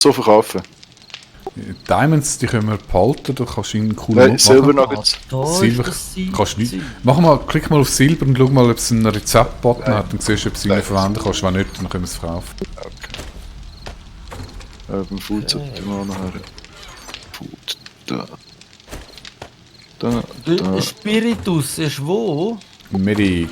so verkaufen. Diamonds, die können wir behalten, da kannst du einen coolen Nein, Silber Nuggets. Silber kannst du nicht. Klick mal auf Silber und schau mal, ob es einen Rezeptbutton Nein. hat und siehst, ob du ihn verwenden kannst. Wenn nicht, dann können wir es verkaufen. Beim Food sollte ich mal nachher. Food, da. Da, da. Spiritus ist wo? Medic.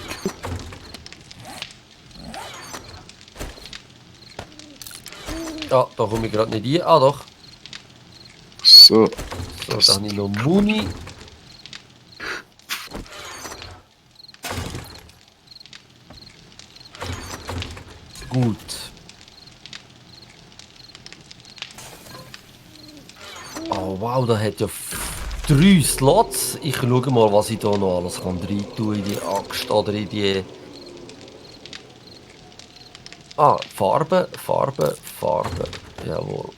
Ja, da komme ich gerade nicht rein. Ah doch. So. So, da habe ich noch Muni. Gut. Oh wow, da hat ja 3 Slots. Ich schaue mal, was ich da noch alles kann rein tun in die Axt oder in die... Ah, Farbe. Jawohl.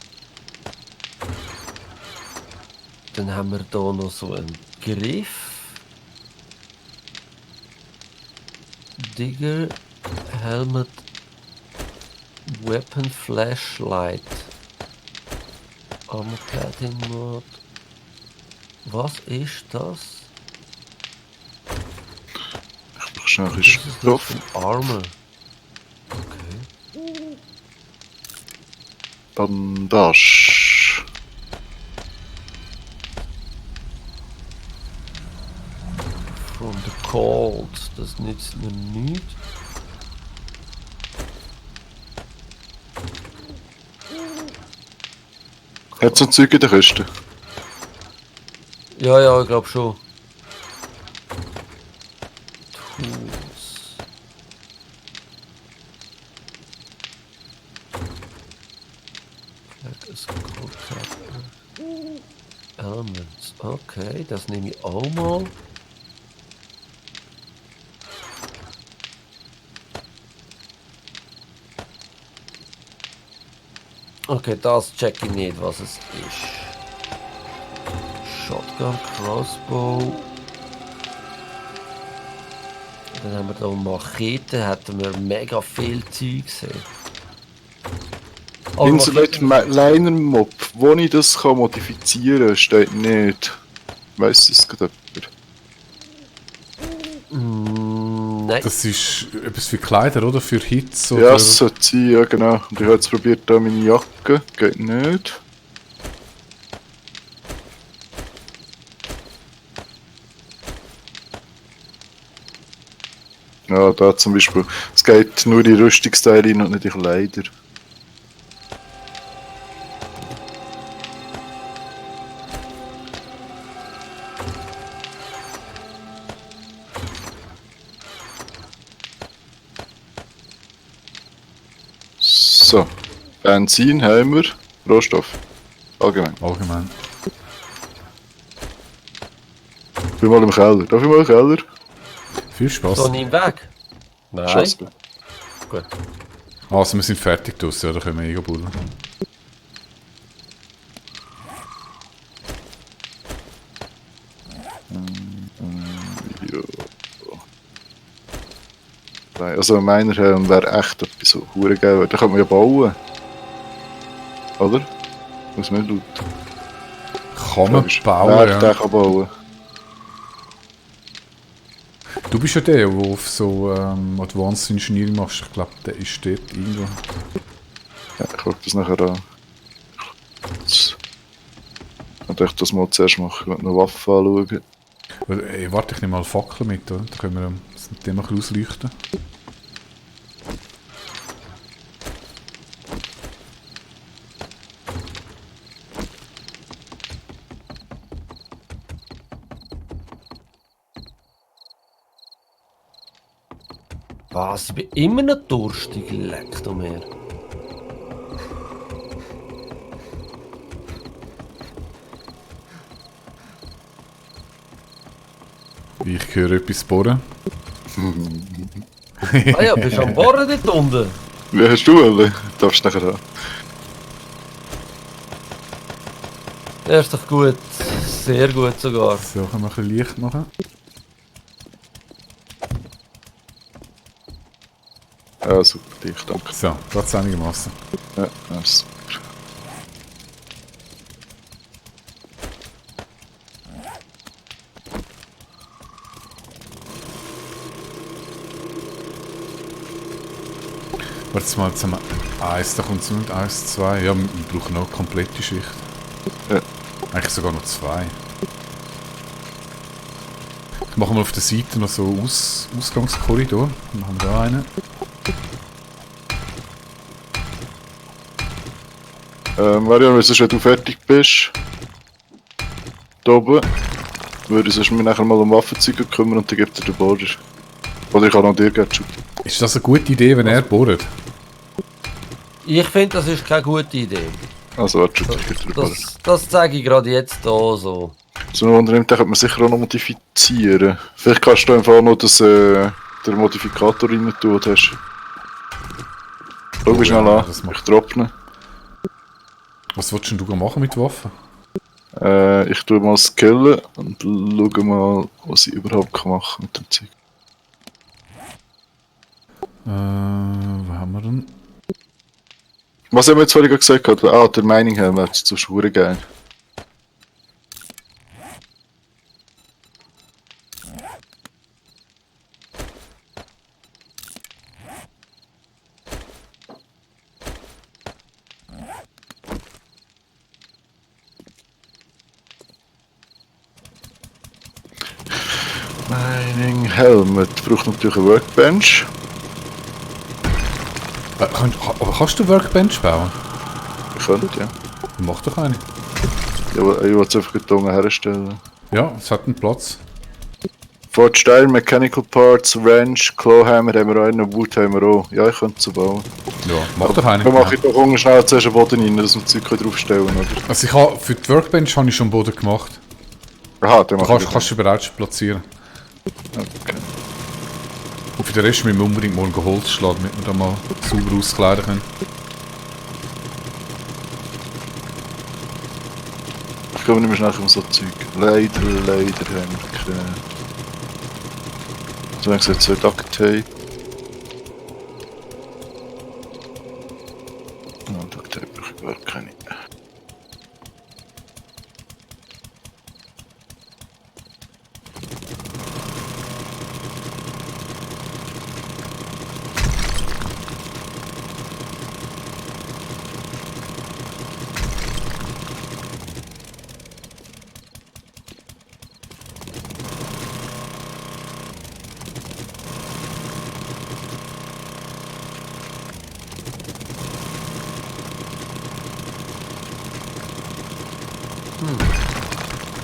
Dann haben wir hier noch so einen Griff. Digger, Helmet, Weapon, Flashlight. Armor Platin Mod. Was ist das? Ich brauche schnell ein Das bisschen ist Stoff. ein Armor. Okay. Bandage. From the cold. Das nützt mir nichts. Hat so ein Zeug in der Kiste? Ja, ich glaube schon. Tools. Flag is gold cap. Elements. Okay, das nehme ich auch mal. Okay, das check ich nicht, was es ist. Shotgun, Crossbow. Dann haben wir hier Machete, hätten wir mega viel Zeug gesehen. Insulate Liner Mob. Wo ich das kann modifizieren kann, steht nicht. Weiss es gerade jemand? Nein. Das ist etwas für Kleider, oder? Für Hits? Oder? Ja, es sollte sein, ja genau. Und ich habe jetzt probiert, da meine Jacke. Geht nicht. Ja, da zum Beispiel. Es geht nur in Rüstungsteile rein und nicht in Kleider. So. Benzin haben wir. Rohstoff. Allgemein. Allgemein. Ich bin mal im Keller. Darf ich mal im Keller? Viel Spaß. So nicht im Weg? Nein. Scheiße. Gut. Also, wir sind fertig draussen, ja, da können wir buddeln. Ja. Nein, also meiner wäre echt etwas so hure geil. Da kann man ja bauen. Oder? Muss man nicht laut. Kann man bauen, Wer ja. den kann bauen? Du bist ja der auf so Advanced Engineering machst. Ich glaube, der ist dort irgendwo. Ja, ich schaue das nachher an. Ich möchte das mal zuerst machen. Ich möchte noch Waffen anschauen. Ey, warte, ich nehme mal Fackel mit, oder? Dann können wir das mit dem noch ausleuchten. Was? Ich bin immer noch durstig. Leck du mir. Ich höre etwas bohren. Ah ja, bist du am Bohren dort unten? Wie hast du alle? Darfst du nachher haben. Ja, ist doch gut. Sehr gut sogar. So, können wir ein bisschen Licht machen. Ja, super, dich, danke. So, das einigermaßen. Ja, super. Warte mal, jetzt haben wir 1, da kommt es nur 1, 2. Ja, wir brauchen noch eine komplette Schicht. Ja. Eigentlich sogar noch 2. Machen wir auf der Seite noch so Ausgangskorridor. Dann haben wir da einen. Marian, wenn du fertig bist, da oben, würde ich mich nachher mal um Waffenzeuge kümmern und dann gibt er den Border. Oder ich kann noch dir geben, Shooter. Ist das eine gute Idee, wenn er bohrt? Ich finde, das ist keine gute Idee. Also warte, Shooter, ich gebe dir den Border. Das zeige ich gerade jetzt hier so. So einen Unternehmen könnte man sicher auch noch modifizieren. Vielleicht kannst du einfach noch das, den Modifikator rein tun, den hast. Schau mich schnell ja, an, das macht- ich droppe ihn. Was willst denn du machen mit Waffen? Ich tue mal skillen und schaue mal, was ich überhaupt machen kann mit dem Zeug. Wo haben wir denn? Was haben wir jetzt vorhin gesagt? Ah, der Mining Helm wäre zu Schuhe geil. Mining Helmet braucht natürlich eine Workbench. Aber kannst du Workbench bauen? Ich könnte, ja. Mach doch eine. Ich will es einfach da unten herstellen. Ja, es hat einen Platz. Forge Style, Mechanical Parts, Wrench, Clawhammer haben wir auch einen, Wood haben wir auch. Ja, ich könnte es so bauen. Ja, mach doch eine. Dann mache ich doch unten schnell zuerst einen Boden rein, dass wir das Zeug draufstellen können, oder? Also ich habe für die Workbench habe ich schon Boden gemacht. Aha, dann Du mache ich kannst du bereits platzieren. Okay. Und für den Rest müssen wir unbedingt morgen Holz schlagen, damit wir da mal sauber auskleiden können. Ich glaube nicht mehr schnell um so Zeug. Leider haben wir keine... So, ich gesagt, so Duct Tape. Oh, Duct Tape brauche ich gar keine.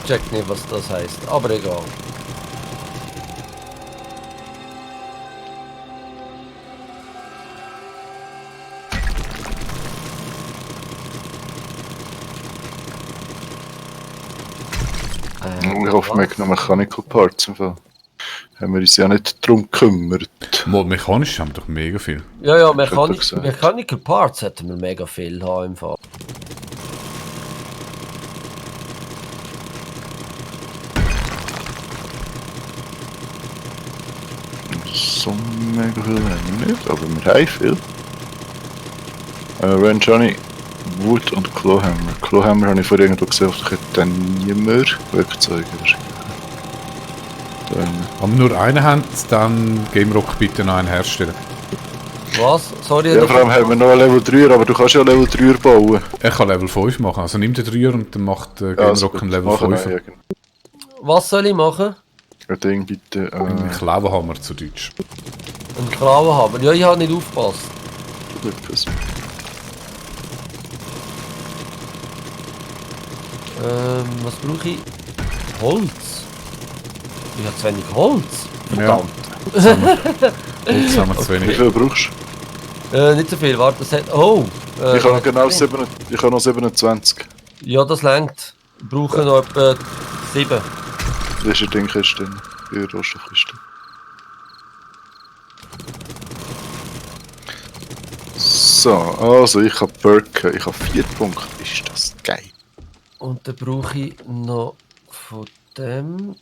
Check nicht, was das heißt, aber egal. Ich hoffe, wir haben noch Mechanical Parts im Fall. Haben wir uns ja nicht darum gekümmert. Mal mechanisch haben wir doch mega viel. Ja, Hat er gesagt. Mechanical Parts hätten wir mega viel haben im Fall. So mega viel haben wir nicht, aber wir haben viel. Wenn Johnny, Wood und Clawhammer. Clawhammer habe ich vorhin irgendwo gesehen, ich hätte dann nie mehr Werkzeuge wahrscheinlich. Dann. Wenn wir nur einen haben, dann Gamerock bitte noch einen herstellen. Was? Sorry, Ja, vor allem haben wir noch einen Level 3, aber du kannst ja Level 3 bauen. Er kann Level 5 machen, also nimm den 3er und dann macht Gamerock einen Level 5. was soll ich machen? Ein Ding bitte. Einen Klaubenhammer zu Deutsch. Einen Klauen haben? Ja, ich habe nicht aufgepasst. Was brauche ich? Holz. Ich habe zu wenig Holz. Verdammt. Holz haben wir zu Wie wenig. viel brauchst Nicht so viel, warte, das hat... Oh! du? Ich habe noch genau 27. Ja, das längt. Ich brauche noch etwa 7. Das ist ein Ding, ist drin. Die Rohstoffkiste. So, also ich habe Perken. Ich habe 4 Punkte. Ist das geil? Und dann brauche ich noch von dem...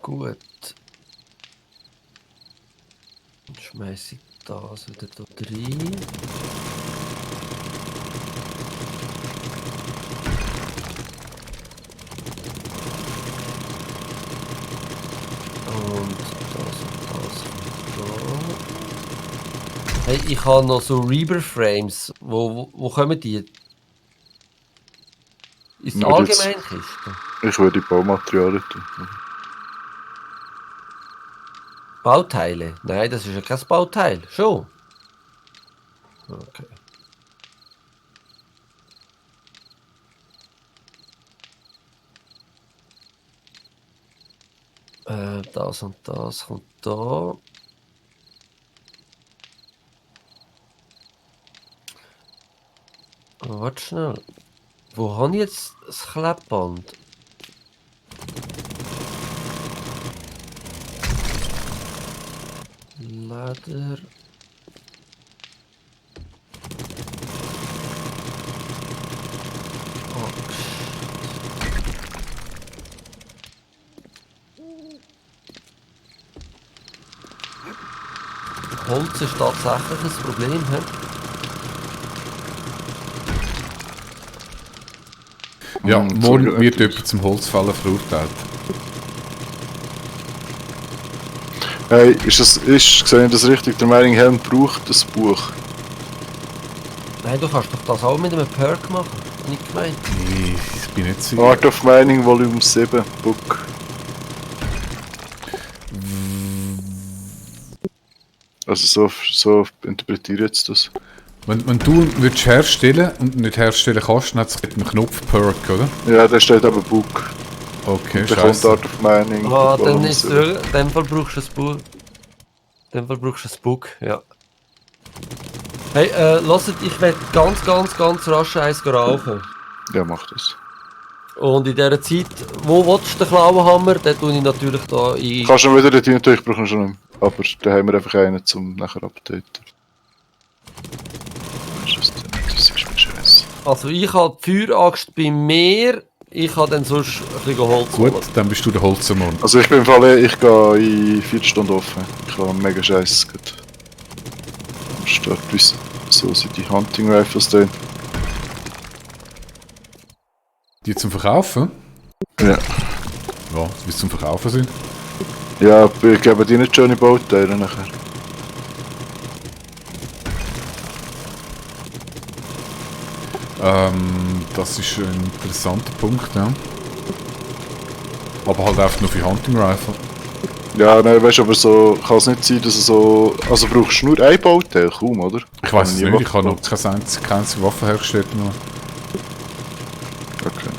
Gut. Dann schmeiße ich das wieder da rein. Und Hey, ich habe noch so Reaper-Frames. Wo kommen die? Ist Nur jetzt- Allgemeinkiste? Ich würde die Baumaterialien tun. Bauteile? Nein, das ist ja kein Bauteil. Schon. Okay. Das und das kommt da. Warte schnell. Wo habe ich jetzt das Klebband? Leder. Holz ist tatsächlich ein Problem. He? Ja, morgen so wird gut. jemand zum Holzfällen verurteilt. Hey, sehe ich das richtig? Der Meiring Helm braucht das Buch. Nein, du kannst doch das auch mit einem Perk machen. Nicht gemeint. Ich bin nicht sicher. Art of Mining Volume 7, Book. Also so interpretiere ich jetzt das. Wenn du würdest herstellen und nicht herstellen kannst, dann hat es einen Knopf Perk, oder? Ja, da steht aber Book. Okay, Da kommt scheiße. Art of Mining. Ah, dann Volume ist 7. in dem Fall brauchst du ein Buch. In dem Fall brauchst du ein Book, ja. Hey, lasst, ich werde ganz rasch eins rauchen. Ja, mach das. Und in dieser Zeit, wo willst du den Klauenhammer? Den tue ich natürlich da ein. Kannst du ihn wieder rein tun, ich brauche ihn schon nicht mehr. Aber da haben wir einfach einen zum nachher updaten. Das ist mir scheiße. Also ich habe die Feueraxt bei mir. Ich habe dann sonst ein bisschen Holz Gut, holen. dann bist du der Holzermann. Also ich bin im Fall, ich gehe in 4 Stunden offen. Ich habe mega scheiße gut. Am Start, so sind die Hunting Rifles drin. Die zum Verkaufen? Ja. Ja, wie sie zum Verkaufen sind. Ja, ich gebe dir nicht schöne Bauteile nachher. Das ist ein interessanter Punkt, ja. Aber halt einfach nur für Hunting Rifle. Ja, nein, weißt du, aber so kann es nicht sein, dass es so. Also brauchst du nur ein Bauteil, kaum, oder? Ich weiß es nie nicht, ich habe noch gemacht. keine einzige Waffe hergestellt. Nur. Okay.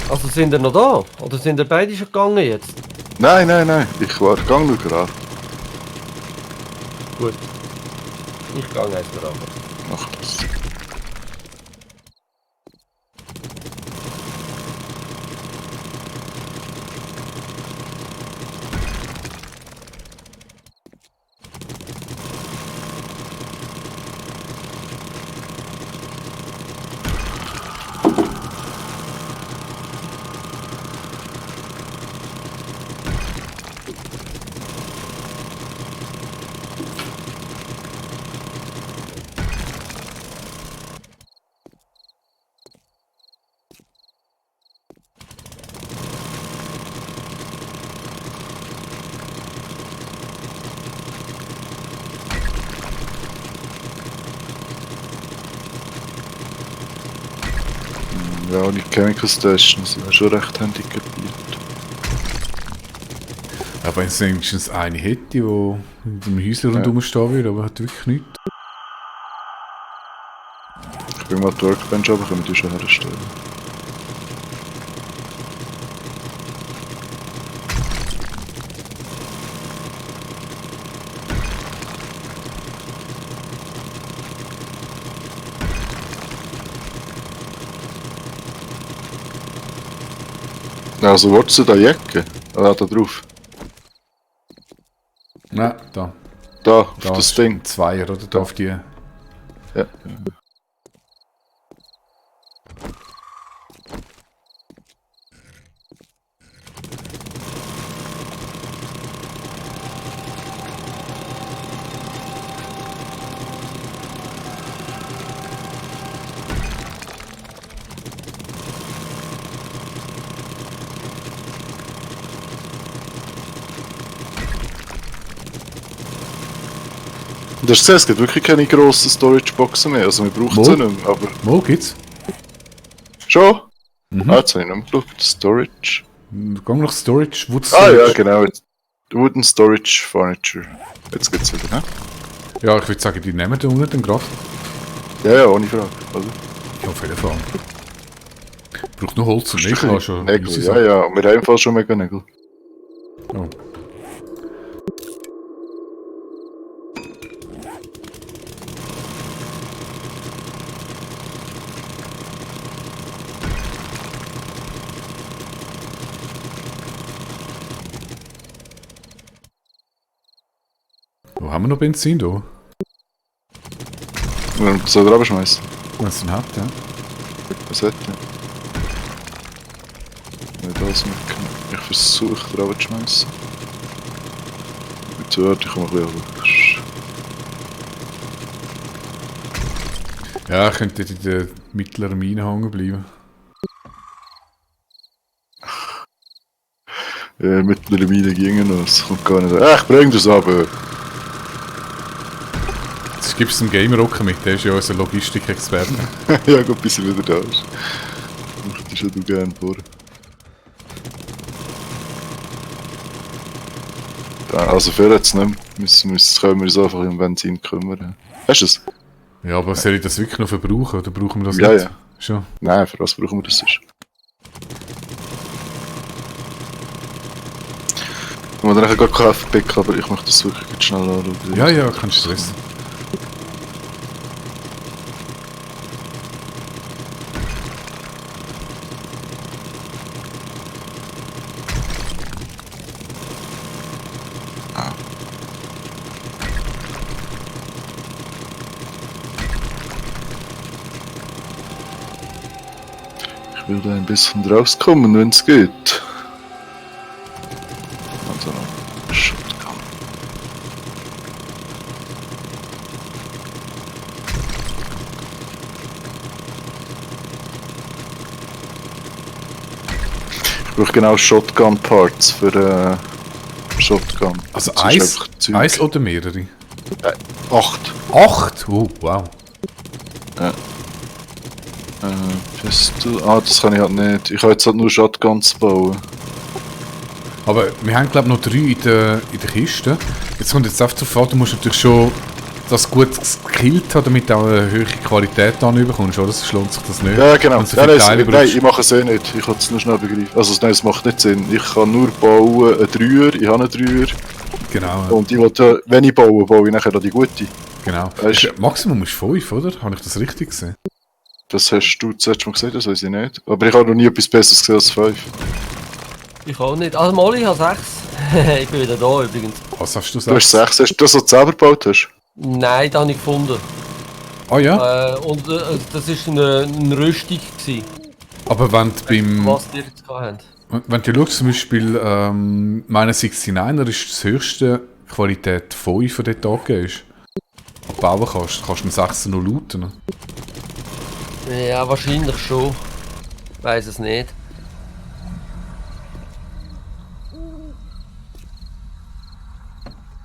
Also sind ihr noch da? Oder sind ihr beide schon gegangen jetzt? Nein, ich war gang nur gerade. Gut. Ich gehe eins dran. Mach das. Ja, und die Chemical Stations sind schon recht handicapiert. Ja, wenn es wenigstens eine hätte, die in dem Häuschen rundherum stehen würde, aber hat wirklich nichts. Ich bin mal die Workbench, aber können wir die schon herstellen. Also, wolltest du da Jacke? Ah, da drauf. Nein, da. Da, auf Da das ist Ding. ein Zweier, oder? Da auf die. Ja. Du hast gesehen, es gibt wirklich keine grossen Storage-Boxen mehr. Also, wir brauchen sie Wo? nicht mehr. Aber Wo gibt's? schon? Mhm. Ah, jetzt habe ich nicht mehr geschaut. Storage. Gang nach Storage, Wood Ah, Storage. ja, genau. Wooden Storage Furniture. Jetzt geht's wieder, ne? Ja, ich würde sagen, die nehmen da unten dann gerade. Ja, ja, ohne Frage. Oder? Ja, auf jeden Fall. Braucht noch Holz und Nägel, hast du schon. Nägel, easy ja, Sache. ja. Wir haben im Fall schon mega Nägel. Oh. Wo haben wir noch Benzin da? Soll er abschmeißen? Wenn es denn hat, ja. Was hat er? Nicht alles mitgenommen. Ich versuche, den abzuschmeißen. Jetzt hört ich mal ein bisschen. Ja, ich könnte in der mittleren Mine hängen bleiben. Ja, mittlere Mine gingen noch. Es kommt gar nicht. Ich bring das ab. Jetzt gibst du einen Gamer-Rocker mit, der ist ja unser Logistikexperte. Ja, gut, bis er wieder da ist. Möchtest ja du gerne vor. Also für jetzt nicht. Können wir uns einfach um Benzin kümmern. Hast du es? Ja, aber soll ich das wirklich noch verbrauchen? Oder brauchen wir das Ja, nicht? ja. Schon. Nein, für was brauchen wir das sonst? Ich muss dann nachher gerade Kaffee picken, aber ich möchte das wirklich jetzt schnell anschauen. Ja, ja, kein Stress. Ich will da ein bisschen rauskommen, wenn es geht. Also noch Shotgun. Ich brauche genau Shotgun-Parts für Shotgun. Also Das ist eins, einfach Zeug. eins oder mehrere? 8. 8? Oh, wow. Pistol. Ah, das kann ich halt nicht. Ich kann jetzt halt nur Shotguns bauen. Aber wir haben glaube ich noch 3 in der Kiste. Jetzt kommt jetzt einfach darauf an, du musst natürlich schon das gut gekillt haben, damit du auch eine höhere Qualität dann bekommst, oder? Sonst lohnt sich das nicht. Ja, genau. Wenn du so Ja, viele nein, Teile nein, brauchst. ich mache es eh nicht. Ich kann es nur schnell begreifen. Also nein, es macht nicht Sinn. Ich kann nur bauen einen Dreier. Ich habe einen Dreier. Genau, Und ich will, wenn ich baue, baue ich nachher auch die gute. genau. Weisst- Maximum ist 5, oder? Habe ich das richtig gesehen? Das hast du zuerst mal gesagt, das weiß ich nicht. Aber ich habe noch nie etwas Besseres gesehen als 5. Ich auch nicht. Also Molly, ich habe 6. Ich bin wieder da übrigens. Was hast du Du hast gesagt? 6. Hast du das, was du selber gebaut hast? Nein, das habe ich gefunden. Ah ja, Und das war eine Rüstung. Gewesen, aber wenn du beim... was die jetzt hatten. Wenn du schaust, zum Beispiel, meine 69er ist das höchste Qualität 5, die dort angegeben ist. Wenn du bauen kannst du einen 6er noch looten. Ja, wahrscheinlich schon. Weiß es nicht.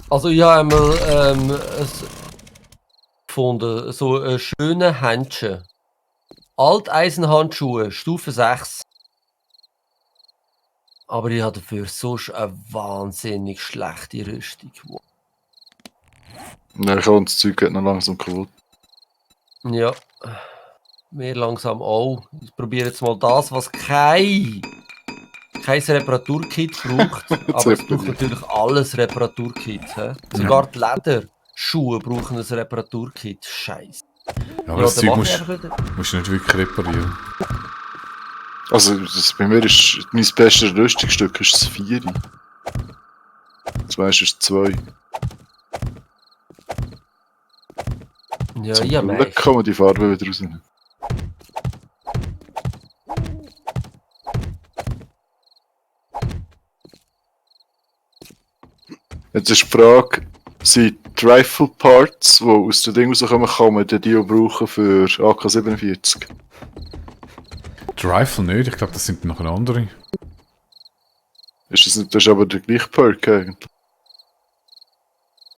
Also ich habe einmal gefunden, so einen schönen Handschuh. Alteisenhandschuhe, Stufe 6. Aber ich habe dafür sonst eine wahnsinnig schlechte Rüstung. Ja, ich habe das Zeug geht noch langsam kaputt. Ja, mir langsam auch. Ich probiere jetzt mal das, was kein Reparaturkit braucht. Aber es braucht natürlich alles Reparaturkit. He? Sogar die Lederschuhe brauchen ein Reparaturkit. Scheiße. Ja, aber das dann Zeug mach ich musst du nicht wirklich reparieren. Also, bei mir ist mein bestes Rüstungsstück ist das 4. Das meiste ist 2. Ja, Zum ja, Glück mei. kann man die Farbe wieder rausnehmen. Jetzt ist die Frage, sind die Rifle Parts, die aus den Dingen rauskommen, kann man die auch brauchen für AK-47? Die Rifle nicht, ich glaube, das sind noch andere. Das ist aber der gleiche Perk eigentlich.